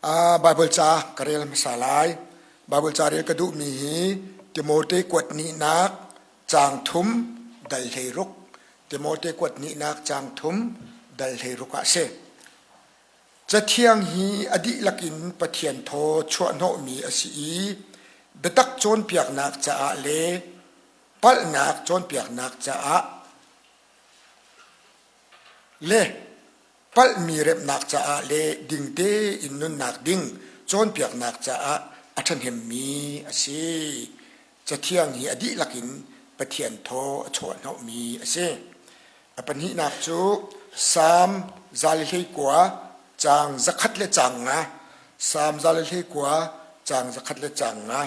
Baibal ca ka rel hmasa lai. Baibal ca rel ka duhmi hi Timote kuat hnihnak caang thum dal 16 Timote kuat hnihnak caang thum dal 16 ah a si. Cathiang hi a dihlak in Pathian thaw chuahhnawhmi a si i biatak cawnpiaknak caah le palhnak cawnpiaknak caah le palhmi remhnak caah le ding tein nunnak ding cawnpiaknak caah a ṭhahnemmi a si. Cathiang hi a dihlak in Pathian thaw a chuahhnawhmi a si. A pahnihnak cu Salm 119 caang zakhat le caang nga. Salm 119 caang zakhat le caang nga.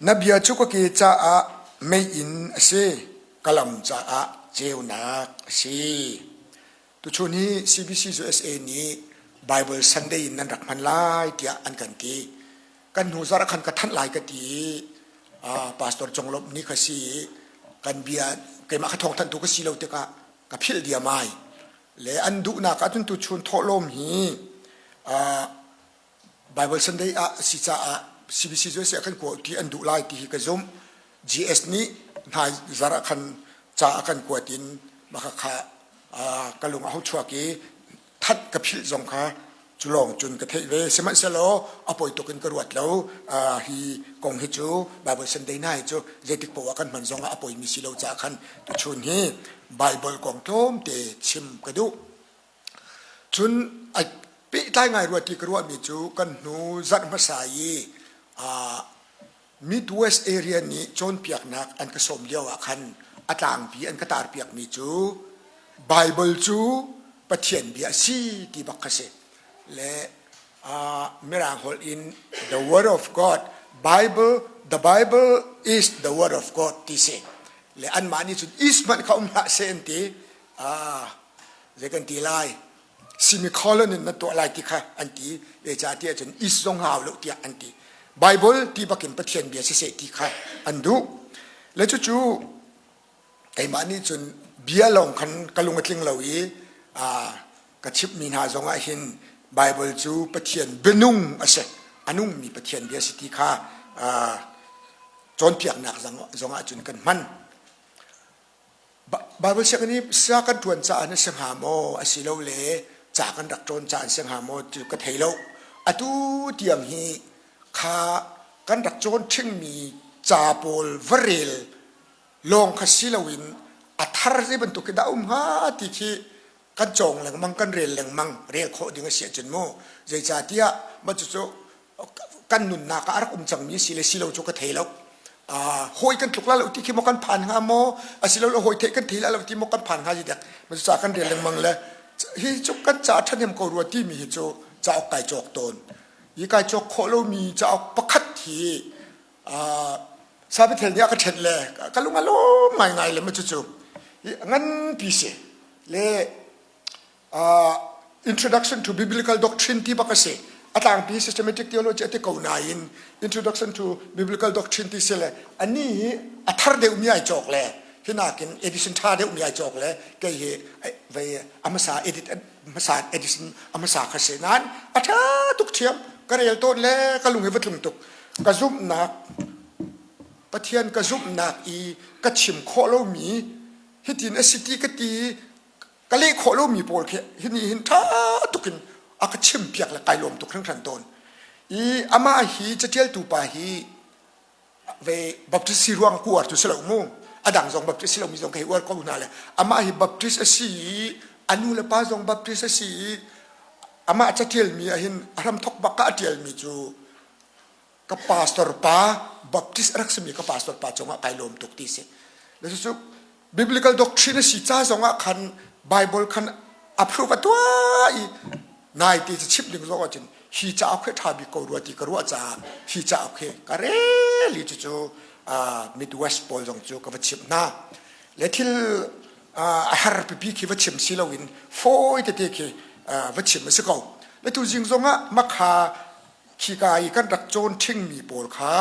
Na bia cu ka ke caah meiinn a si, ka lam caah ceunak a si. Tuchun hi CBC USA nih Bible Sunday in nan rak hman lai tiah an kan ti. Kan hnu zarh khan ka thanh lai ka ti i Pastor Conglawmh nih kha si i kan bia keimah kha thawngthanhtu ka si lo tikah ka philh diam ai. Le an duhnak ahcun tuchun thawhlawm hi Bible Sunday ah a si caah CBC cu a kan kuah ti an duh lai ti hi ka zumh. GS nih hmai zarh ah khan ca a kan kuat in mah kha ka lung a ho chuak i that ka philh zong kha cu lawng cun ka theih ve. Sihmanhsehlaw a poi tuk in ka ruat lo. Hi kong hi cu Bible Sunday hna hi cu zeitik poah kan hman zong ah a poimi si lo caah khan tuchun hi Bible kong tlawmte chim ka duh. Cun ai pehtlai ngai rua ti ka ruahmi cu kan hnu zarh hmasa i Midwest area nih cawnpiaknak an ka sawm lio ah khan a tlangpi an ka tarpiakmi cu Bible cu Pathian bia a si ti bak kha si. Le Mirang holh in the word of God, Bible, the Bible is the word of God ti si. Le anmah nih cun is hmanh kha um hlah seh an ti. Zei kan ti lai semicolon in na tuah lai ti kha an ti zeicahtiah cun is zong hau lo tiah an ti Bible ti bakin Pathian bia siseh ti kha an duh le cucu keimah nih cun bia lawng khan ka lung a tling lo i ka chimhmi hna zong ah hin Bible cu Pathian bianung a si a nungmi Pathian bia si ti kha cawnpiaknak zong ah cun kan hman Baibal sianginn i sa kan ṭuan caah na si hnga maw asilole ca kan rak ṭawn caah an si hnga maw ti ka thei lo. Atu tiang hi kha kan rak cawn ṭhingmi ca pawl va rel lawng kha si loin a thar zei bantuk khi dah a um hnga ti khi kan cawng lengmang kan rel lengmang rel khawh ding a si ahcun mu zeicahtiah mah cucu kan nunnak ah a rak um cangmi si le si lo cu ka thei lo hawi kan tluk la lo ti khi maw kan phan hnga maw asilole hawi theih kan thei la lo ti maw kan phan hnga ti dek ca kan rel lengmang le hi cu kan ca ṭhahnem ko rua timi hi cu cauk kai cawk tawn hi kai cawk khawh lomi cauk pakhat hi Sabbathel nih a ka ṭhen le ka lung a lawm ngaingai le ma cucu nganpi si le Introduction to Biblical Doctrine ti bak a si. A tlangpi systematic theology a ti ko nain Introduction to Biblical Doctrine ti si le ani hi a thar deuhmi ai cawk le hi nakin edition ṭha deuhmi ai cawk le kei hi vei a hmasa edit hmasa edition a hmasa kha si nain a ṭha tuk ṭhiam ka rel tawn le ka lung hi va tlung tuk ka zumhnak Pathian ka zumhnak i ka chim khawh lomi hitin a si ti ka ti ka leh khawh lomi pawl khi hi nih hin ṭha tuk in a ka chimpiak le kai lawm tuk hringhran tawn. I amah hi caṭialtu pa hi ve Baptist si ruang ku uar cu si lo mu. A dang zong Baptist si lomi zong ka hei uar ko hna le amah hi Baptist a si i a nu le pa zong Baptist a si i amah caṭialmi ah hin a hramthok bak ah a ṭialmi cu ka pastor pa Baptist a rak simi ka pastor pa cungah kai lawm tuk ti si. Le cucu biblical doctrine a si ca zongah khan Bible khan approve a tuah i nai te cu chimh ding zong ahcun hi cauk hi ṭha bik ko rua ti ka ruah caah hi cauk hi ka rel i cucu Midwest pawl zong cu ka va chimh hna. Le thil a har pipi khi va chim si loin fawi tete khi va chim a si ko. Le tu zing zongah makha Khika i kan rak cawn ṭhingmi pawl kha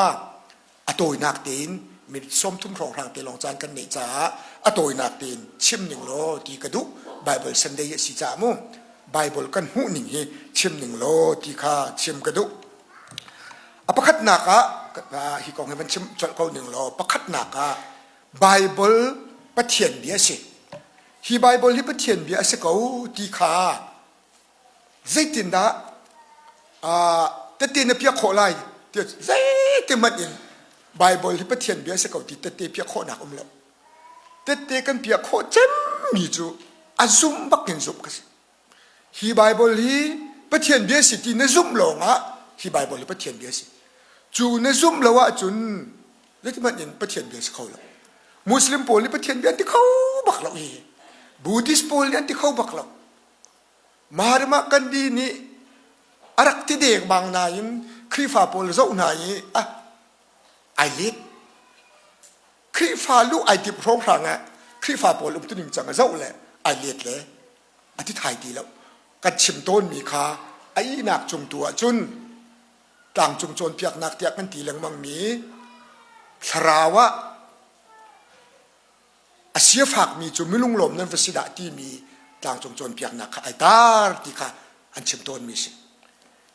a tawinak tein minute 30 hrawnghrang te lawng caan kan neih caah a tawinak tein chim ning law ti ka duh. Bible Sunday a si caah mu. Bible kan hmuh ning hi chim ning law ti kha chim ka duh. A pakhatnak ah hi kong hi van chim colh ko ning law pakhatnak ah Bible Pathian bia a si. Hi Bible hi Pathian bia a si ko ti kha zeitindah tette na piak khawh lai ti zeitihmanh in Bible hi Pathian bia a si ko ti tette piak khawhnak um lo. Tette kan piak khawh cemmi cu a zumh bak in zumh ka si. Hi Bible hi Pathian bia si ti na zumh lawngah hi Bible hi Pathian bia si. Cu na zumh lo ahcun zeitihmanh in Pathian bia si kho lo. Muslim pawl nih Pathian bia an ti kho bak lo hi. Buddhist pawl nih an ti kho bak lo. Mahatma Gandhi nih a rak ti deng bang nain Khrihfa pawl zoh hna i ah ai let. Khrihfa luh ai tip hrawnghrang ah Khrihfa pawl umtuning cang a zoh le ai let le a ti thai ti lo. Kan chim tawnmi kha a ihnak cung tu ahcun tlangcung cawnpiaknak tiah kan ti lengmangmi thlarau ah a siafakmi cu milunglawm nan va si dah timi tlangcung cawnpiaknak kha ai tar ti kha an chim tawnmi si.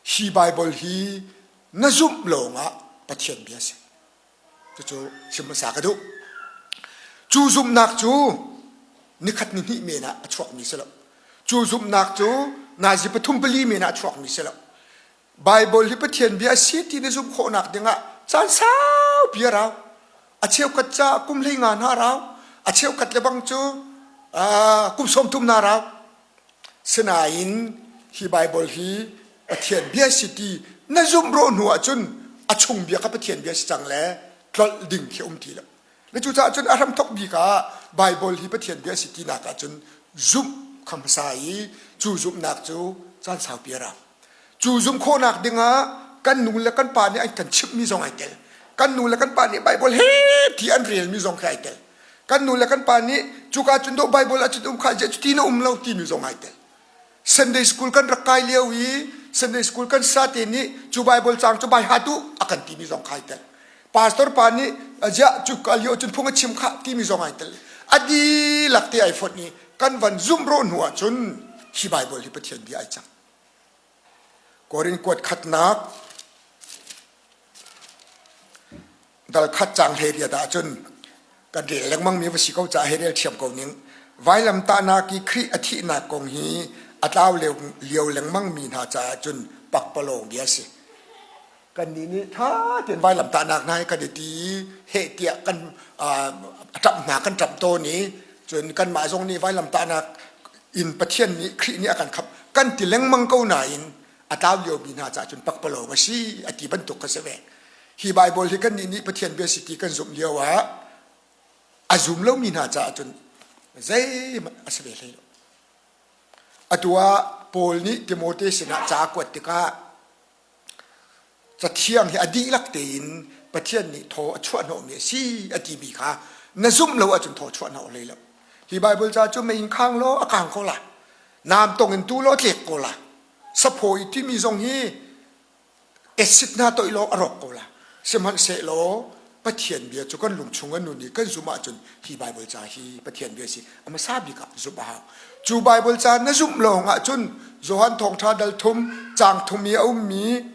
Hi Baibal hi na zumh lawngah Pathian bia si. Cucu chim hmasa ka duh. Cu zumhnak cu nikhat ni hnih men ah a chuakmi si lo. Cu zumhnak cu nazi pathum pali men ah a chuakmi si lo. Baibal hi Pathian bia a si ti na zumh khawhnak dingah caan saupi a rau. A cheukhat ca kum hlei nga hna a rau. A cheukhat le bang cu kum 30 na rau. Sinain hi Baibal hi Pathian bia si ti na zumh rawh hnu ahcun a chung bia kha Pathian bia si cang le tlolh ding khi um ti lo. Le cucaah cun a hramthok bik ah Baibal hi Pathian bia si tinak ahcun zumh kha hmasa i cu zumhnak cu caan saupi a rau. Cu zumh khawhnak dingah kan nu le kan pa nih an kan chimhmi zong ai tel. Kan nu le kan pa nih Baibal he ti an relmi zong khi ai tel. Kan nu le kan pa nih cuka cun dawh Baibal ah cun um kha cuti na um lo timi zong ai tel. Sunday school kan rak kai lio i Sunday school kan sate nih cu Baibal caang cu bai hat u a kan timi zong kha ai tel. Pastor pa nih ziah cu ka lio cun phung a chim kha timi zong ai tel. A dihlak te ai fonh i kan van zumh rawh hnu ahcun hi Baibal hi Pathian bia ai cang. Korin kuat khatnak dal khat cang hlei riat ahcun kan rel lengmang mi va si ko caah hei rel thiam ko ning. Vailamtahnak i Khrih a thihnak kong hi a tlau lio lengmang mi hna caah cun pakpalawng bia a si. Kannih nih ṭha tein vailamtahnak hna hi kan i ti i heh tiah kan a ṭamh hna kan ṭamh tawn i cun kanmah zong nih vailamtahnak in Pathian nih Khrih nih a kan khamh kan ti lengmang ko nain a tlau liomi hna caah cun pakpalawng a si a ti bantuk kha si ve. Hi Baibal hi kannih nih Pathian bia si ti kan zumh lio ah a zum lomi hna caah cun zeihmanh a si ve hlei lo. Atu ah Paul nih Timote sinah ca a kuat tikah Cathiang hi a dihlak tein Pathian nih thaw a chuahhnawhmi a si a timi kha na zumh lo ahcun thaw chuahhnawh hlei lo. Hi Baibal ca cu mei in khang law a kang ko la. Nam tong in tu law tlek ko la. Saphaw i timi zong hi acid hna toih law a rawk ko la. Sihmanhsehlaw Pathian bia cu kan lungchung a nun i kan zumh ahcun hi Baibal ca hi Pathian bia si a hmasa bik ah zumh a hau. Cu Baibal ca na zumh lawng ahcun Johan Thawngṭha dal thum caang thum i a ummi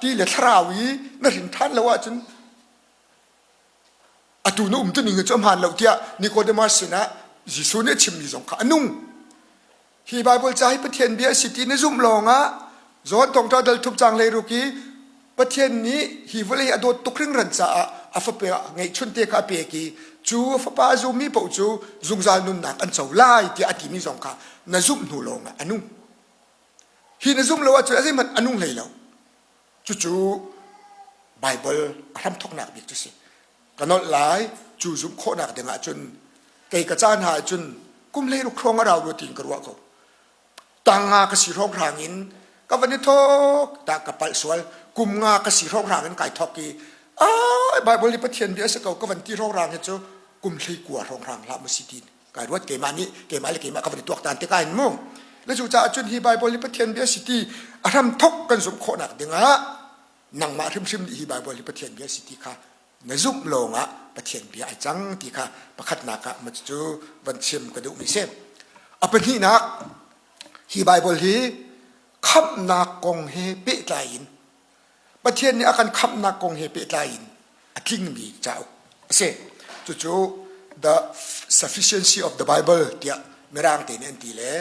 ti le thlarau i na hrin ṭhan lo ahcun atu na um tuning cu a hmaan lo tiah Nicodemus sinah Jesuh nih a chimmi zong kha a nung. Hi Baibal ca hi Pathian bia a si ti na zumh lawngah Johan Thawngṭha dal thup caang hleiruk i Pathian nih hi vawlei a dawt tuk hringhran caah a fapa ngeihchunte kha a pek i cu a fapa a zummi paoh cu zungzal nunnak an co lai tiah a timi zong kha na zumh hnu lawngah a nung. Hi na zumh lo ahcun a zeihmanh a nung hlei lo. Cucu Baibal a hramthawknak bik cu si. Ka nolh lai cu zumh khawhnak ding ahcun kei ka ca hna ahcun kum 16 hrawng a rau rua tiin ka ruah ko. Tang nga ka si hrawnghrang in ka van i thawk ta ka palh sual kum nga ka si hrawnghrang in kai thawk i ai Bible hi Pathian bia a si ko ka van ti hrawnghrang hi cu kum 19 hrawnghrang hlah mu si tin kai ruat keimah nih keimah le keimah ka van i tuaktan te ka in mu le cu caah cun hi Bible hi Pathian bia si ti a hram thok kan zumh khawhnak dingah nangmah hrimhrim nih hi Bible hi Pathian bia si ti kha na zumh lawngah Pathian bia ai cang ti kha pakhatnak ah ma cu van chim ka duhmi si. A pahnihnak. Hi Baibal hi khamhnak kong he pehtlai in Pathian nih a kan khamhnak kong he pehtlai in a tlingmi cauk a si. Cucu the sufficiency of the Bible tiah Mirang te nih an ti le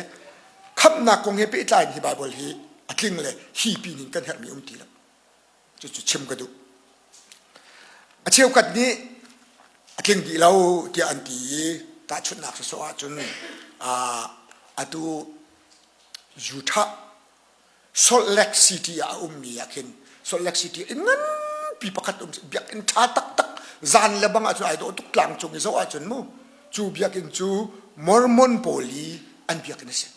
khamhnak kong he pehtlai in hi Bible hi a tling le hi pin in kan herhmi um ti lo. Cucu chim ka duh. A cheukhat nih a tling dih lo tiah an ti i tahchunhnak sawsawh ahcun atu Utah Salt Lake City ah a ummi ah khin Salt Lake City inn nganpi pakhat um biakinn ṭha taktak zan le bang ahcun ai dawh tuk tlang cung i zoh ahcun mu cu biakinn cu Mormon pawl i an biakinn a si.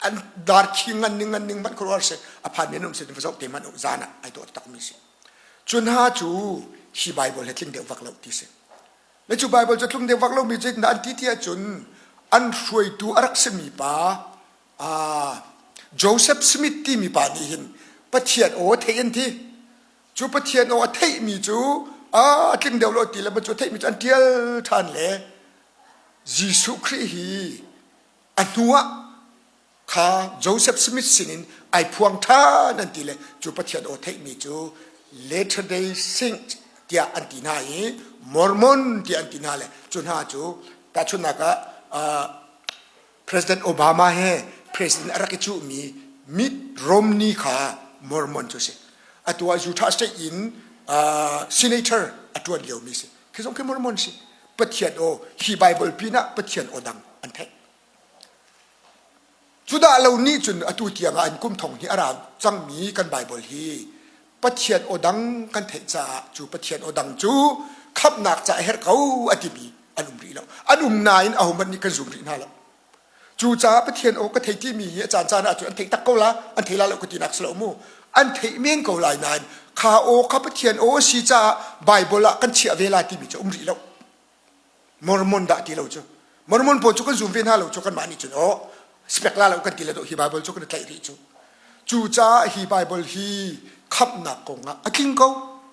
An darkhi ngan ning ngan ning hmanh khuaruahhar si a phan men um si va zoh te hmanh zan ah ai dawh takmi si. Cu hna cu hi Bible he tling deuh vak lo ti si. Le cu Bible cu tlung deuh vak lomi cu an ti ti ahcun an hruaitu a rak simi pa Joseph Smith timi pa nih hin Pathian aw a theih an ti. Cu Pathian aw a theihmi cu a tling deuh lo ti le cu a theihmi cu an ṭial ṭhan le Jesuh Khrih hi a hnuah kha Joseph Smith sinin ai phuang ṭhan an ti le cu Pathian aw theihmi cu Latter Day Saint tiah an ti hna i Mormon tiah an ti hna le cu hna cu tahchunhnak ah President Obama he president a rak i cuhmi Mitt Romney kha Mormon cu a si. Atu ah Utah State in senator a ṭuan liomi si. Khi zong khi Mormon si. Pathian aw hi Bible pinah Pathian aw dang an theih. Cudah lo nih cun atu tiang ah an kum thong hi a ra cangmi kan Bible hi Pathian aw dang kan theih caah cu Pathian aw dang cu khamhnak ca a herh ko a timi an um rih lo. An um nain ahohmanh nih kan zum rih hna lo. Cucaah Pathian aw ka thei timi hi a caan caan ah cun an theih tak ko la, an thei la lo ka tinak si lo mu. An theih men ko lai nain kha aw kha Pathian aw a si caah Bible ah kan chiah ve la timi cu um rih lo. Mormon dah ti lo cu. Mormon pawl cu kan zum ve hna lo cu kanmah nih cun aw spek la lo kan ti le hi Bible cu kan i tlaih rih cu. Cucaah hi Bible hi khamhnak kong ah a tling ko.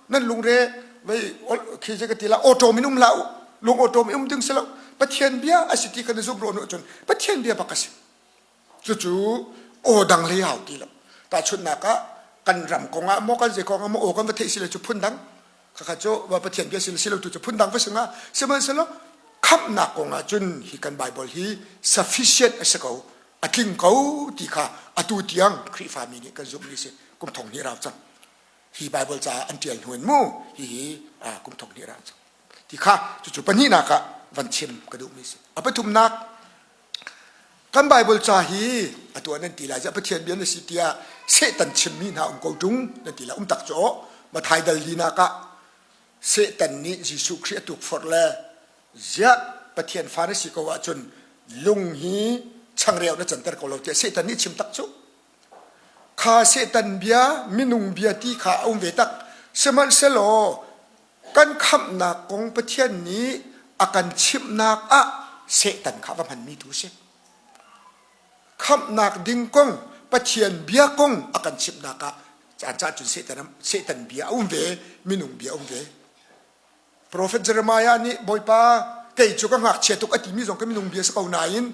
Nan lungre vei khi ka ti la auto min um la u lung auto min um ding si lo. Pathian bia a si ti kan zum ro nu cun Pathian bia bak a si. Cucu aw dang lei hau ti lo. Tahchunhnak ah kan ram kong ah maw kan zei kong ah maw aw kan va theih si le cu phun dang khakha cu va Pathian bia si le si lo tu cu phun dang va si nga sihmanhsehlaw khamhnak kong ah cun hi kan Bible hi sufficient a si ko a tling ko ti kha atu tiang Khrihfami nih kan zumhmi si kum thong hnih rau cang hi Bible caah an ṭial hnu in mu hihi kum thong hnih rau cang ti kha cucu pahnihnak ah van chim ka duhmi si a pathumnak Kan Baibal ca hi atu ah nan ti lai Pathian bia na si tiah Satan chimmi hna um ko ṭung nan ti lai um tak cu aw Mathai dal linak ah Satan nih Jesuh Khrih a tukforh le ziah Pathian fa na si ko ahcun lung hi changreu na canter ko lo tiah Satan nih chim tak cu kha Satan bia minung bia ti kha a um ve tak sihmanhsehlaw Kan khamhnak kong Pathian nih a kan chimhnak ah Satan kha va hmanmi tu a si. Khamhnak ding kong Pathian bia kong a kan chimhnak ah caan caan cun Satan, Satan bia a um ve, minung bia a um ve. Profet Jeremiah nih Bawipa kei cu ka ngakchia tuk a timi zong ka minung bia si ko nain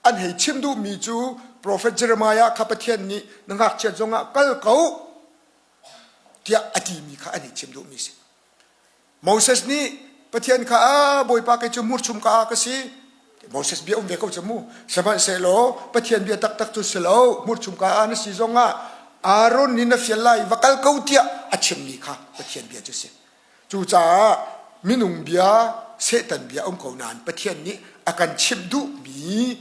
an hei chim duhmi cu Profet Jeremiah kha Pathian nih na ngakchiat zongah kal ko tiah a timi kha an i chim duhmi a si. Moses nih Pathian kha a Bawipa kei cu hmurchum ka ka si. Moses bia um ve ko cu mu. Sihmanhsehlaw Pathian bia taktak cu si lo. Hmurchum ka na si zongah Aaron nih na fial lai va kal ko tiah a chimmi kha Pathian bia cu si. Cucaah minung bia, Satan bia um ko nain Pathian nih a kan chimh duhmi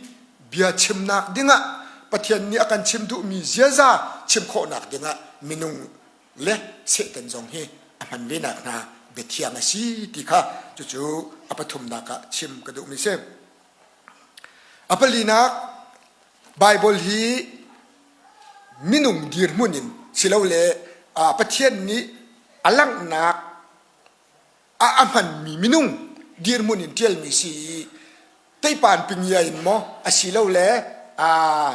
bia chimnak dingah Pathian nih a kan chimh duhmi ziaza chim khawhnak dingah minung le Satan zong hi a hman venak hna biathiang a si ti kha cucu a pathumnak ah chim ka duhmi si. A palinak Baibal hi minung dirhmun in silole Pathian nih a langhnak a a hmanmi minung dirhmun in ṭialmi si i teipan pingia in maw asilole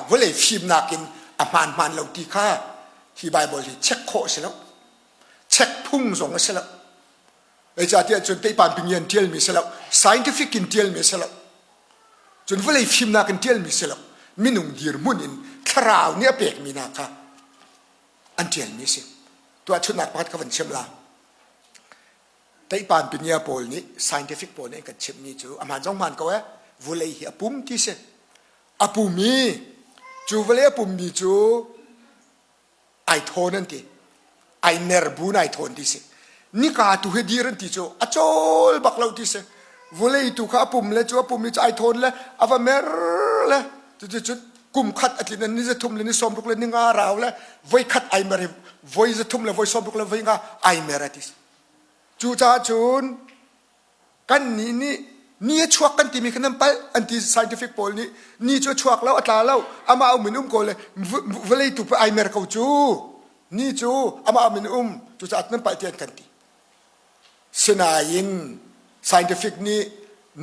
vawlei fimnak in a hmaan hmaan lo ti kha hi Baibal hi check khawh a si lo. Check phung zong a si lo. Zeicahtiah cun teipan pingia in ṭialmi a si lo. Scientific in ṭialmi a si lo. Cun vawlei fimnak in ṭialmi a si lo. Minung dirhmun in thlarau. Thlarau nih a pekmi hna kha an ṭialmi a si. Tuahchunhnak pakhat ka van chim la. Teihpan pinia pawl nih scientific pawl nih an kan chimhmi cu a hmaan zong hmaan ko eh vulei hi a pum ti si. A pum i cu vawlei a pummi cu ai thawn an ti ai mer bu in ai thawn ti si nika tu hi dir an ti cu a cawl bak lo ti si vulei tu kha a pum le cu a pum i cu ai thawn le a va mer le cuticun kum khat a tlin ni zathum le ni sawmruk le ni nga rau le voi khat ai mer i voi zathum le voi sawmruk le voi nga ai mer a ti cucaah cun Kannih nih ni a chuak kan timi kha nan palh an ti scientific pawl nih ni cu a chuak lo a tla lo amah um in um ko le vawlei tu ai mer ko cu ni cu amah um in um cucaah nan palh ti an kan ti sinain scientific nih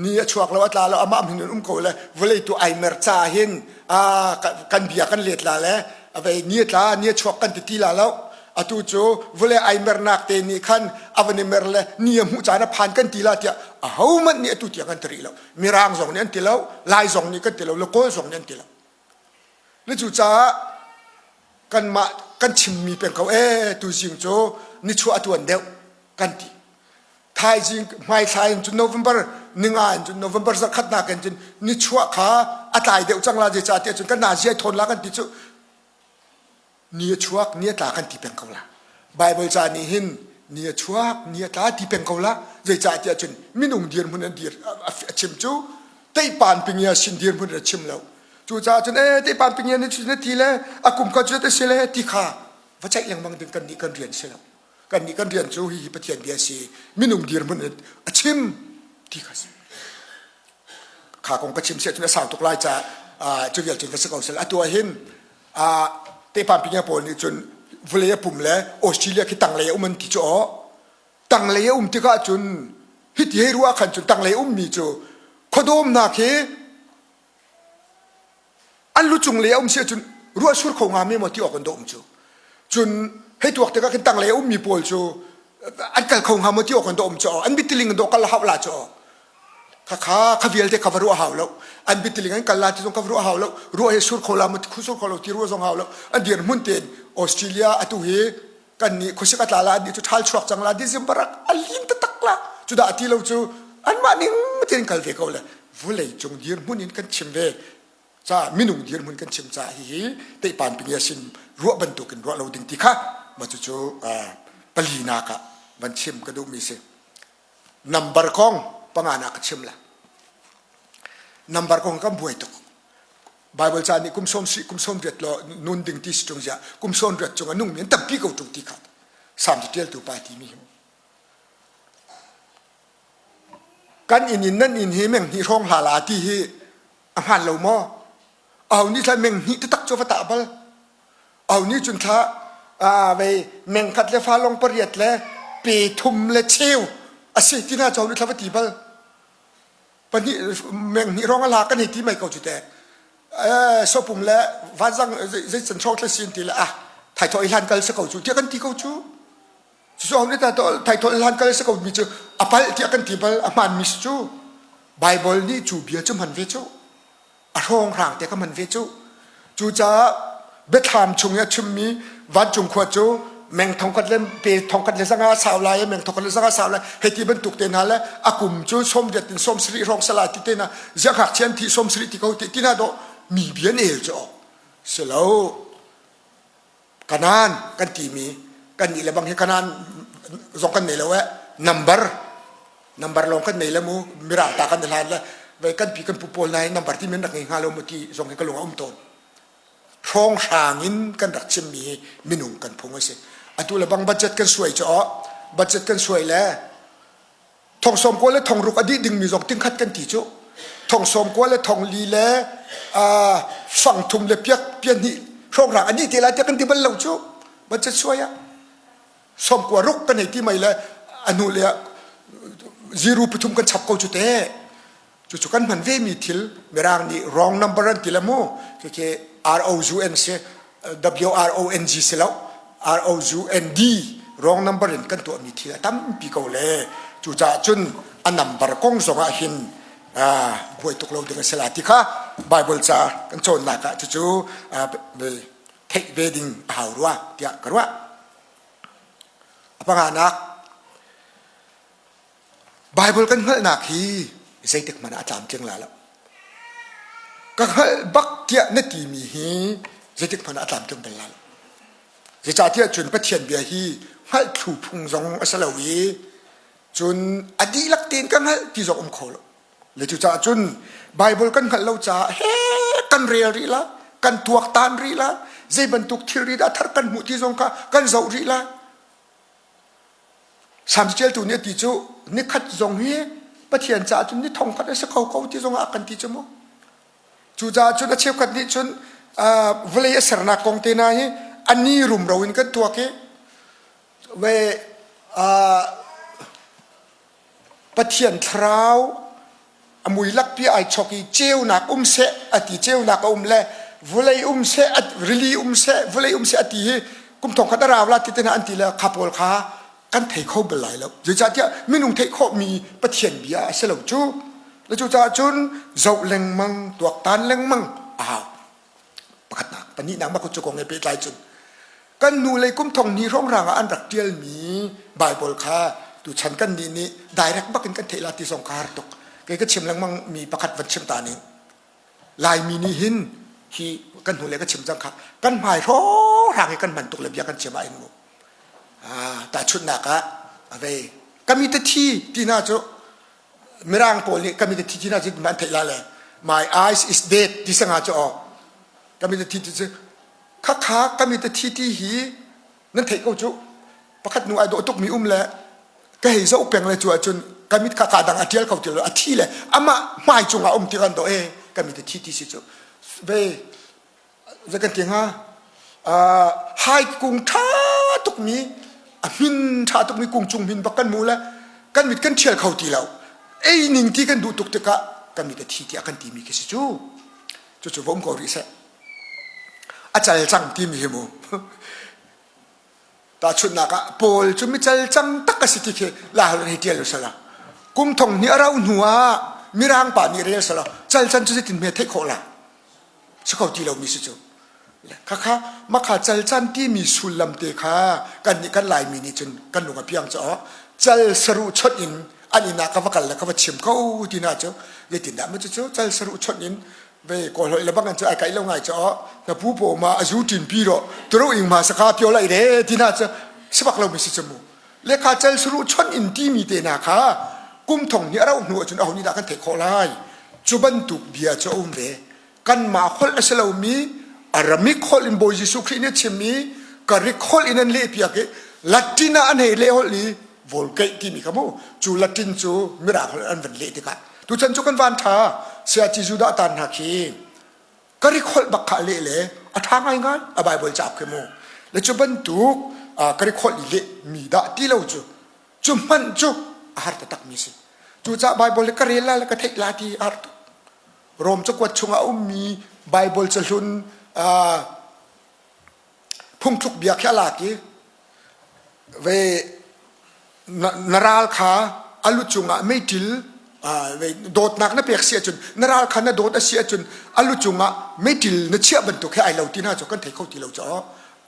ni a chuak lo a tla lo amah um in um ko le vawlei tu ai mer ca hin kan bia kan let la le avei ni a tla ni a chuak kan ti ti la lo atu cu vawlei ai mernak te nih khan a van i mer le ni a hmuh caan a phan kan ti la tiah ahohmanh nih atu tiang an ti rih lo mirang zong nih an ti lo lai zong nih kan ti lo le kawl zong nih an ti lo le cucaah kanmah kan chimmi peng ko ee tuzing cu nichuah a tuan deuh kan ti thaizing hmaithla in cun November ninga in cun November zarkhatnak in cun nichuah kha a tlai deuh cang la zeicah tiah cun kan nazi ai thawn la kan ti cu ni a chuak ni a tla kan ti peng ko la Bible ca nih hin ni a chuak ni a tla ti peng ko la zeicah tiah cun minung dirhmun an dir a chim cu teihpan pingia sin dirhmun a chim lo cucaah cun ee teihpan pingia ni cu na ti le a kum kha cu ta si le ti kha va ceih lengmang ding kan nih kan rian si lo kan nih kan rian cu hihi Pathian bia si minung dirhmun a chim ti kha si kha kong ka chim siah cun a sau tuk lai caah cu vial cun va si ko sel atu ah hin tepan pinya pawl nih cun vawlei a pum le Australia khi tanglei a um an ti cu aw tanglei a um tikah cun hiti hei ruah khan cun tanglei ummi cu khuadawmnak hi an lu cung lei a um si ahcun ruah sur kho hnga me maw ti awk an dawh um cu cun hei tuak tikah khin tanglei a ummi pawl cu an kal kho hnga maw ti awk an dawh um cu an bitiling an dawh kal hau la cu khakha kha vialte kha va ruah hau lo an bitiling an kal la ti zong kha va ruah hau lo ruah he sur kho la maw khu sur kho lo ti ruah zong hau lo an dir hmun tein Australia atu hi kan nih khuasik a tla la an nih cu ṭhal chuak cang la December ah a lin taktak la cu dah ti lo cu anmah ning tein kal ve ko le vulei cung dirhmun in kan chim ve ca minung dirhmun kan chim ca hihi teihpan pingia sin ruah bantukin ruah lo ding ti kha ma cucu palinak ah van chim ka duhmi si number kong panganak ka chim la number kong kan buai tuk Bible ca nih kum sawm si kum sawm riat law nun ding ti si ṭung ziah kum sawm riat cung a nungmi an tampi ko ṭung ti kha Salm ṭialtu pa ti mi hi kan inn in nan inn hi meng hnih hrawng hla la ti hi a hmaan lo maw aho nih thla meng hnih taktak cu va tah bal aho nih cun thla vei meng khat le fa long pariat le pe thum le cheu a si ti hna cu aho nih thla va ti bal pahnih meng hnih hrawng a hla kan hei ti mai ko cu teh sopum le vanzang zei can hrawng thla sin ti le ah thaithawh i hlan kal si ko cu tiah kan ti ko cu cucu ho nih dah thaithawh i hlan kal si ko mi cu a palh tiah kan ti bal a hmaan mi si cu Bible nih cu bia cu hman ve cu a hrawnghrang te ka hman ve cu cucaah biathlam chung i a chimmi vancung khua cu meng thongkhat le pe thongkhat le zanga sau lai meng thongkhat le zanga sau lai hei ti bantuk te hna le a kum cu sawmriat in sawmsarih hrawng sala ti te hna ziah ngakchia an thi sawmsarih ti ko ti ti hna dawh mi bia an el cu si lo Kanaan kan timi kan nih le bang hi Kanaan zong kan nei lo eh number number lawng kan nei le mu mirang ta kan hlan le vei kan pi kan pu pawl nai number ti men rak ngei hnga lo mu ti zong hi ka lung a um tawn hrawng hrang in kan rak chimmi hi minung kan phung a si atu le bang budget kan suai cu budget kan suai le Thong sawm kua le thong ruk a dih dingmi zong tingkhat kan ti cu. Thong sawm kua le thong li le fang thum le piak piahnih hrawnghrang a dih te lai tiah kan ti bal lo cu. Budget suai ah sawm kua ruk kan hei ti mei le a hnu le ah zero pathum kan chap ko cu te. Cucu kan hman vemi thil Mirang nih wrong number an ti le mu. Khi R-O-U-N si W-R-O-N-G si lo R-O-U-N-D wrong number in kan tuahmi thil a tampi ko le cucaah cun a number kong zong ah hin buai tuk lo ding a si la ti kha. Bible ca kan cawnnak ah cucu theih ve ding a hau rua tiah ka ruah. A panganak Bible kan hngalhnak hi zeitik hmanh ah a tlamtling la lo. Ka hngalh bak tiah na timi hi zeitik hmanh ah a tlamtling bal la lo. Zeicahtiah cun Pathian bia hi hngalh thlu phung zong a si lo i cun a dihlak tein ka hngalh ti zong um kho lo. Le cucaah cun Bible kan hngalh lo caah he kan rel rih la, kan tuaktan rih la, zei bantuk thilri dah thar kan hmuh ti zong kha kan zoh rih la. Salm ṭialtu nih a ti cu nikhat zong hi Pathian caah cun ni thongkhat a si kho ko ti zongah a kan ti cu mu. Cucaah cun a cheukhat nih cun vawlei a sernak kong te hna hi a ni rumro in kan tuak i ve Pathian thlarau a mui lakpi ai chok i ceunak um seh a ti ceunak a um le vawlei um seh rili um seh vawlei um seh a ti hi kum thongkhat a rau la ti te hna an ti le kha pawl kha kan thei kho bal lai lo zeicahtiah minung theih khawhmi Pathian bia a si lo cu le cucaah cun zoh lengmang tuaktan lengmang a hau pakhatnak pahnihnak mah cu kong he pehtlai cun kan nu lei kum thong hnih hrawnghrang ah an rak ṭialmi Bible kha tuchan kan nih nih direct bak in kan theih la ti zong ka har tuk kei ka chim lengmang mi pakhat van chim ta ning Laimi nih hin hi kan hnu le ka chim cang kha kan hmai hrawnghrang hi kan hman tuk le bia kan chim ah in mu tahchunhnak ah avei kami te thi ti hna cu Mirang pawl nih kami te thi ti hna cu an theih la le my eyes is dead ti sanga cu aw kami te thi ti cu khakha kami te thi ti hi nan theih ko cu pakhat nu ai dawh tuk mi um le ka hei zoh peng le cu ahcun ka mit kha ka dang a tial kho ti lo a thi le amah hmai cungah um ti kan do e kami te thi ti si cu ve zei kan ti hnga hai kung ṭha tukmi a hmin ṭha tukmi kung cung hmin bak kan mu le kan mit kan ṭhial kho ti lo ei ning ti kan duh tuk tikah kan mit a thi tiah kan timi khi si cu cucu va um ko rih seh a cal cang timi hi mu Tahchunhnak ah Paul cu mical cang tak a si ti khi Laiholh in hei ṭial u sala. Kum thong hnih a rauh hnu ah Mirang pa nih rel sala cal can cu zeitin hme theih khawh la si kho ti lomi si cu. Khakha makha cal can timi sullam te kha kan nih kan Laimi nih cun kan lung a piang cu cal saruh chonh in an inn ah ka va kal le ka va chim ko ti na cu zeitindah ma cucu cal saruh chonh in ve ko hloi le bang an cu ai kai lo ngai cho na pu po ma azu tin pi ro turu ing ma saka pyo lai re ti na chu sibak lo mi si chu mu lekha chal suru chon in ti mi te na kha kum thong ni arau hnu achun aho ni da kan thei kho lai chu bantuk bia chu um ve kan ma hol asilo mi Aramik holh in Bawi Jesuh Khrih nih chim i Greek holh in an leh piak i Latin ah an hei leh holh i Vulgate timi kha mu cu Latin cu Mirang holh an van leh tikah tuchan cu kan van ṭha Sayaci Judah tan hna khi Greek holh bak kha leh le a ṭha ngaingai a Bible cauk khi mu le cu bantuk Greek holh i leh mi dah ti lo cu cu hmanh cu a har taktak mi si cucaah Bible le ka rel la le ka theih la ti a har tuk Rom cakuat chungah a ummi Bible cahlun phungthluk bia khi a lak i ve na ral kha a lu cungah meiṭil dawtnak na pek si ahcun na ral kha na dawt a si ahcun a lu cungah meiṭil na chiah bantuk he ai lo ti hna cu kan thei kho ti lo cu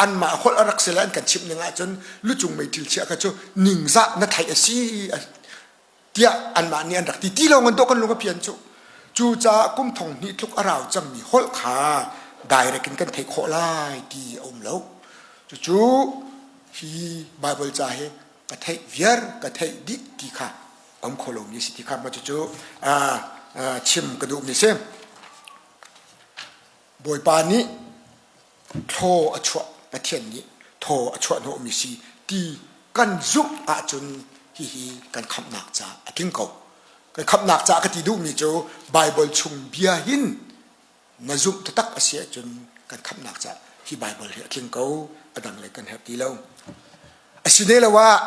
anmah holh a rak si le an kan chimh ning ahcun lucung meiṭil chiah kha cu ningzah na theih a si tiah anmah nih an rak ti ti lawng an dawh kan lung a pian cu cucaah kum thong hnih tluk a rau cangmi holh kha direct in kan theih khawh lai ti a um lo cucu hi Bible ca hi ka theih viar ka theih dih ti kha um kho lomi si ti kha ma cucu chim ka duhmi si Bawipa nih thaw a chuah Pathian nih thaw a chuah hnawhmi si ti kan zumh ahcun hihi kan khamhnak ca a tling ko. Kan khamhnak ca ka ti duhmi cu Bible chung bia hin na zumh taktak a si ahcun kan khamhnak ca hi Bible hi a tling ko a dang lei kan herh ti lo. A si ne lo ah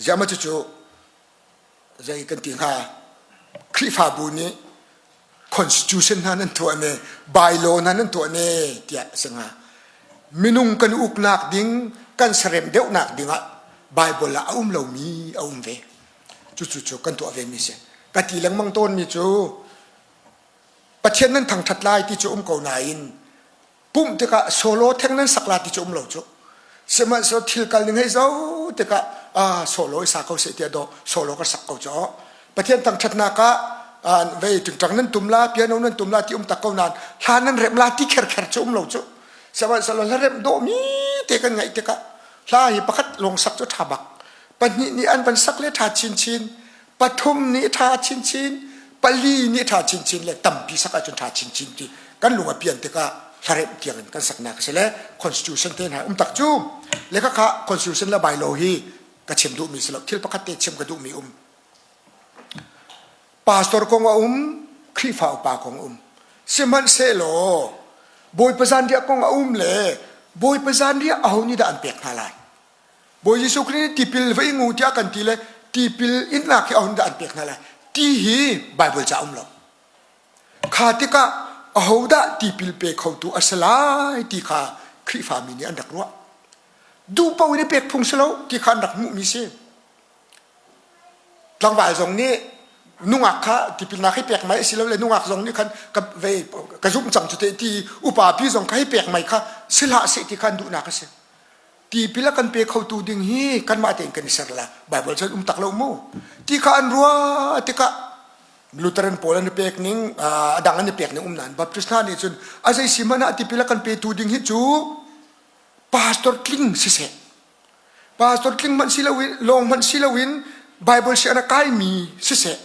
ziah ma cucu zei kan ti hnga Khrihfabu nih constitution hna nan tuah ne bylaw hna nan tuah ne tiah a si hnga minung kan uknak ding kan sarem deuhnak dingah Bible ah a um lomi a um ve cucu cu kan tuah ve mi si ka ti lengmang tawnmi cu Pathian. Pathian nan thangṭhat lai ti cu um ko nain pumh tikah solo theng nan sak la ti cu um lo cu. Sihmanhsehlaw thil kal ning hei zoh tikah ah solo i sa ko seh tiah dawh solo ka sak ko cu. Pathian thangṭhatnak ah vei ṭingṭang nan tum la piano nan tum la ti um tak ko nain hla nan remh la ti kherkher cu um lo cu. Sihmanhsehlaw hla remh dawhmi te kan ngaih tikah hla hi pakhat lawng sak cu ṭha bak. Pahnih nih an van sak le ṭha chinchin pathum nih ṭha chinchin pali nih ṭha chinchin le tampi sak ahcun ṭha chinchin ti kan lung a pian tikah hlaremh tiang in kan saknak a si le constitution te hna um tak cu le khakha constitution le bylaw hi ka chim duhmi si lo thil pakhat te chim ka duhmi um pastor kong a um Khrihfa upa kong a um sihmanhsehlaw Bawipa zanriah kong a um le Bawipa zanriah aho nih dah an pek hna lai Bawi Jesuh Khrih nih tipil va ing u tiah kan ti le tipil innak hi aho dah an pek hna lai ti hi Baibal ca um lo. Kha tikah ahodah tipil pe khotu a si lai ti kha Khrihfami nih an rak ruah. Duh paoh in i pek phung si lo ti kha an rak hmuhmi si. Tlangval zong nih nungak kha tipilnak hi pek mai a si lo le nungak zong nih khan ka ve ka zumh cang cu te ti upa pi zong kha hi pek mai kha si hlah seh ti kha an duhnak a si. Tipil a kan pe khotu ding hi kanmah tein kan i ser la Bible cun um tak lo mu ti kha an ruah tikah Lutheran pawl an i pek ning a dang an i pek ning um nain Baptist hna nih cun a zei si hmanh ah tipil a kan petu ding hi cu pastor tling siseh pastor tling hmanh si loin lawng hmanh si loin Bible sian a kaimi siseh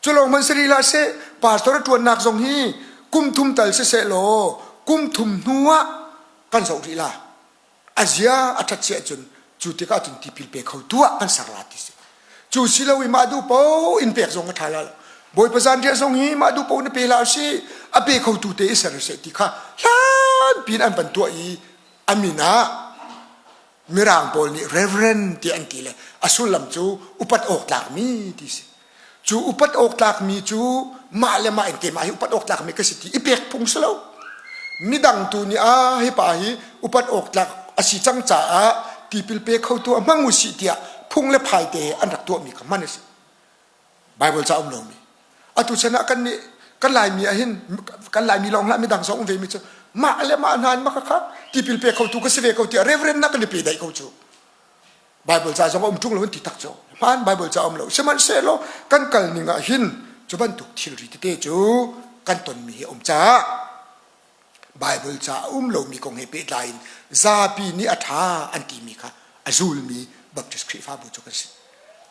cu lawng hmanh si rih hlah seh pastor a ṭuannak zong hi kum thum tal siseh law kum thum hnu ah kan zoh rih la a zia a ṭhat si ahcun cu tikah cun tipil pe kho tu ah kan ser la ti si cu si lo i mah duh paoh in pek zong a ṭha la lo bawipa zanriah zong hi mah duh paoh na pe hlah si a pe kho tu te i ser seh ti kha hlan piin an van tuah i a min ah mirang pawl nih reverend ti an ti le a sullam cu upat awk tlakmi ti si Cu upat awk tlakmi cu mah le mah in keimah hi upat awk tlakmi ka si ti i pek phung si lo. Midang tu nih ah hi pa hi upat awk tlak a si cang caah tipil pe khotu a hmang usih tiah phung le phai te he an rak tuahmi kha hman a si. Bible ca um lomi. Atu chan ah kan nih kan Laimi ah hin kan Laimi lawng hlah midang zong um ve mi cu mah le mah hna in mah kha tipil pe khotu ka si ve ko tiah reverend nak kan i pe daih ko cu. Bible ca zong a um ṭung lo an ti tak cu. Hmaan Bible ca um lo. Sihmanhsehlaw kan kal ning ah hin cu bantuk thilri tete cu kan tonmi hi a um caah Bible ca a um lomi kong he pehtlai in zapi nih a ṭha an timi kha a zulmi Baptist Khrihfabu cu kan si.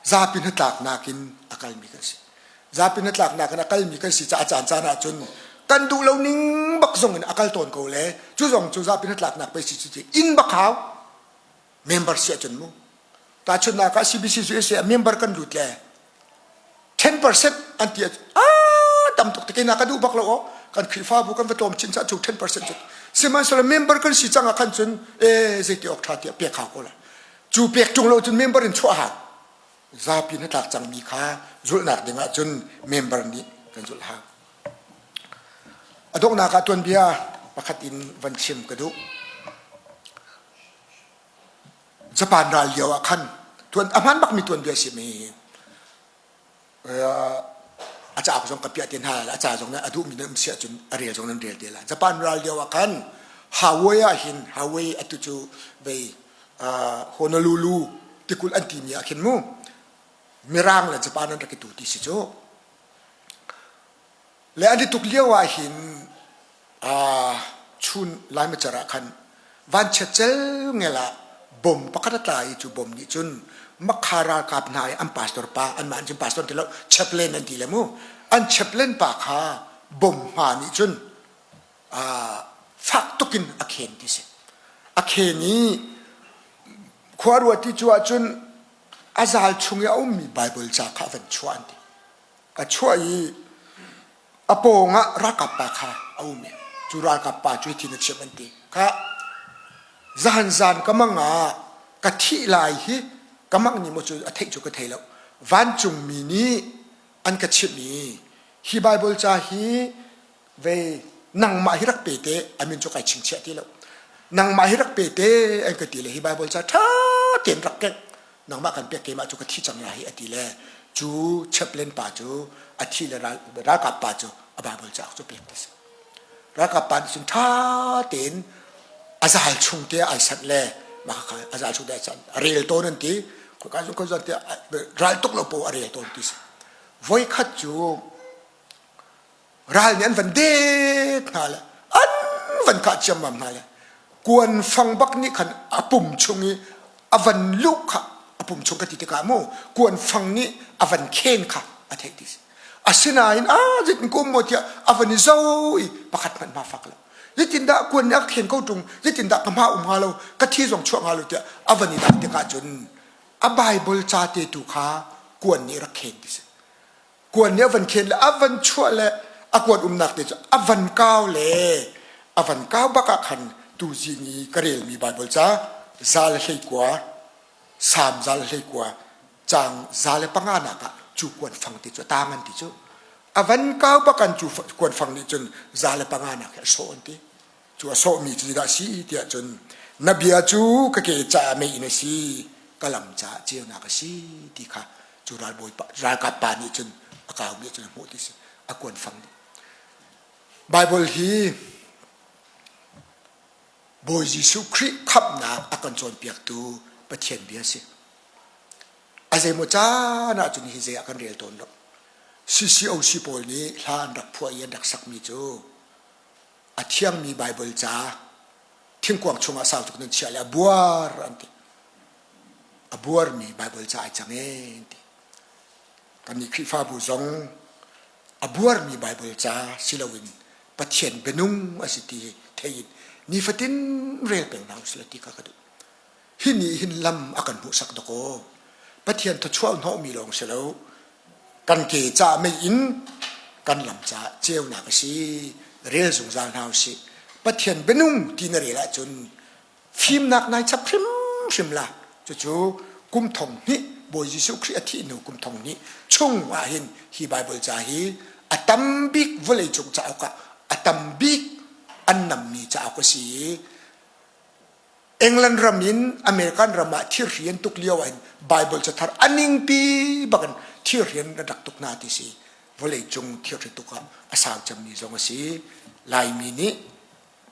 Zapi hnatlaknak in a kalmi kan si. Zapi hnatlaknak in a kalmi kan si caah caan caan ahcun kan duh lo ning bak zong in a kal tawn ko le cu zong cu zapi hnatlaknak pei si cu ti inn bak hau. Member si ahcun mu. Tahchunhnak ah CBC cu a member kan lut le 10% an ti ah tam tuk te na ka duh bak lo aw kan Khrihfabu kan va tlawm chin ca cu 10% cu sihmanhsehlaw member kan si cang ah khan cun e zeiti awk tha tiah pek hau ko la cu pek ṭung lo cun member in chuah hau zapi na tlak cangmi kha zulhnak ding ah cun member nih kan zulh hau a donghnak ah tuanbia pakhat in van chim ka duh Japan ral lio ah khan tuan a hman bakmi tuanbia si mi a cauk zong ka piah te hna a ca zong a duhmi nan um si ahcun a rel zong nan rel te lai Japan ral lio ah khan Hawaii ah hin Hawaii atu cu vei Honolulu tikulh an timi ah khin mu Mirang le Japan an rak i tu ti si cu Le an i tuk lio ah hin chun laimacar ah khan vanchiat celngel ah bom pakhat a tla i cu bom nih cun Makha ralkap hna i an pastor pa anmah an cun pastor ti lo chaplain an ti le mu an chaplain pa kha bom hma nih cun fak tuk in a khen ti si a khen i khua ruat ti cu ahcun a zal chung i a ummi Bible ca kha a van chuah an ti a chuah i a pawngah ralkap pa kha a um i cu ralkap pa cu hitin a chimh an ti kha zahan zan ka mang ah ka thih lai hi ka mang nih maw cu a theih cu ka thei lo vancungmi nih an ka chimh i hi Bible ca hi ve nangmah hi rak pe te a min cu kai chingchiah ti lo nangmah hi rak pe te an ka ti le hi Bible ca ṭha tein rak kengh nangmah kan pek keimah cu ka thi cang lai hi a ti le cu chaplain pa cu a thi le ralkap pa cu A Bible cauk cu pek ti si. Ralkap pa nih cun ṭha tein a zal chung te ai sanh le mah kha a zal chung te ai sanh a rel tawn an ti. Khoika zong khoika te ral tuk lo po a rel tawn ti si. Voikhat cu ral nih an van det hna le an van kah ciammam hna le kuan fang bak nih khan a pum chung i a van luh kha a pum chung ka ti tikah mu kuan fang nih a van khen kha a theih ti si. Asinain a zeitin kum maw tiah a van i zo i pakhat hmanh hma fak lo. Zeitindah kuan nih a khen ko ṭung, zeitindah ka hma um hnga lo, ka thi zong chuah hnga lo tiah a van i dah tikah cun a Baibal ca te tu kha kuan nih rak khen ti si. Kuan nih a van khen le a van chuah le a kuan umnak te cu a van kau le a van kau bak ah khan tuzing i ka relmi Baibal ca 121 Salm 121 caang 105 nak ah cu kuanfang te cu a tang an ti cu. A van kau bak an cu kuanfang nih cun 105 nak hi a sawh an ti. Cu a sawhmi cu zeidah a si tiah cun na bia cu ka ke caah meiinn a si, ka lam caah ceunak a si ti kha cu ralbawi pa, ralkap pa nih cun a kaumi cun a hmuh ti si. A kuanfang nih. Bible hi Bawi Jesuh Khrih khamhnak a kan cawnpiaktu Pathian bia a si. A zeimaw caan ahcun hi zei ah kan rel tawn lo. CCOC pawl nih hla an rak phuah i an rak sakmi cu a thiangmi Baibal ca thingkuang chungah sau tuk nan chiah le a buar an ti. A buarmi Baibal ca ai cang ee an ti. Kannih Khrihfabu zong a buarmi Baibal ca si loin Pathian bianung a si ti thei in nifatin rel peng hna usih ti kha ka duh. Hi nih hin lam a kan hmuhsak dakaw. Pathian thawchuah hnawhmi lawng si lo. Kan ke ca mei in kan lam caah ceunak a si. Rel zungzal hna usih. Pathian bianung ti na rel ahcun fimnak nai chap hrimhrim la. Cucu kum thong hnih Bawi Jesuh Khrih a thih hnu kum thong hnih chung ah hin hi Baibal ca hi a tam bik vawleicung cauk ah a tam bik an nammi cauk a si i England ram in American ram ah thirhri an tuk lio ah hin Bible cathar a ningpi bak in thirhri an rak tuk hna ti si. Vawleicung thirhri tuk ah a sau cemmi zong a si. Laimi nih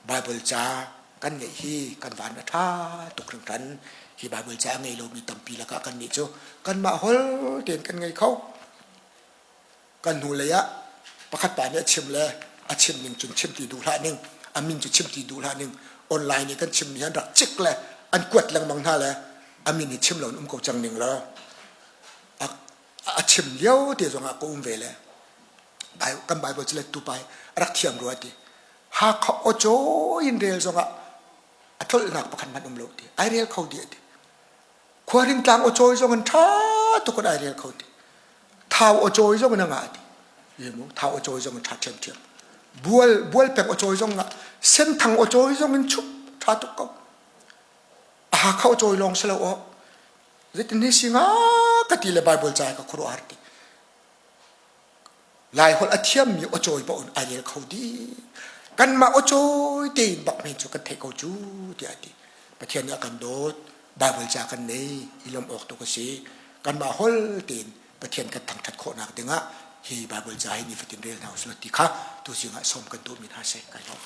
Bible ca kan ngeih hi kan van a ṭha tuk hringhran. Hi Bible ca a ngei lomi tampi lakah kannih cu kanmah hol tein kan ngei kho. Kan hnulei ah pakhat pa nih a chim le a chim ning cun chim ti duh hlah ning, a min cu chim ti duh hlah ning. Online i kan chimmi an rak cik le an kuat lengmang hna le a min hi chim lo in um ko cang ning law a chim lio te zong ah ka um ve le kan Bible cu lettu pa a rak thiam rua ti. Hakha awcaw in rel zong ah a tlolhnak pakhat hmanh um lo ti. Ai rel kho dih ti. Khuahring tlang awcawi zong in ṭha tuk in ai rel kho ti. Thau awcawi zong in a ngah ti. Mu thau awcawi zong in ṭha ṭhiamṭhiam. Bual bual pek awcawi zong ngah. Senthang awcawi zong in chup ṭha tuk ko. A Hakha awcawi lawng si lo aw. Zeitin hi si nga ka ti le Bible ca ka khuaruahhar ti. Laiholh a thiammi awcawi paoh in ai rel kho dih. Kanmah awcawi tein bak men cu kan theih ko cu tiah a ti. Pathian nih a kan dawt, Baibal ca kan nei, i lawmh awk tuk a si. Kanmah holh tein Pathian kan thangṭhat khawhnak dingah hi Baibal ca hi nifatin rel hna usih ti kha tuzing ah sawm kan duhmi hna seh kai lawm.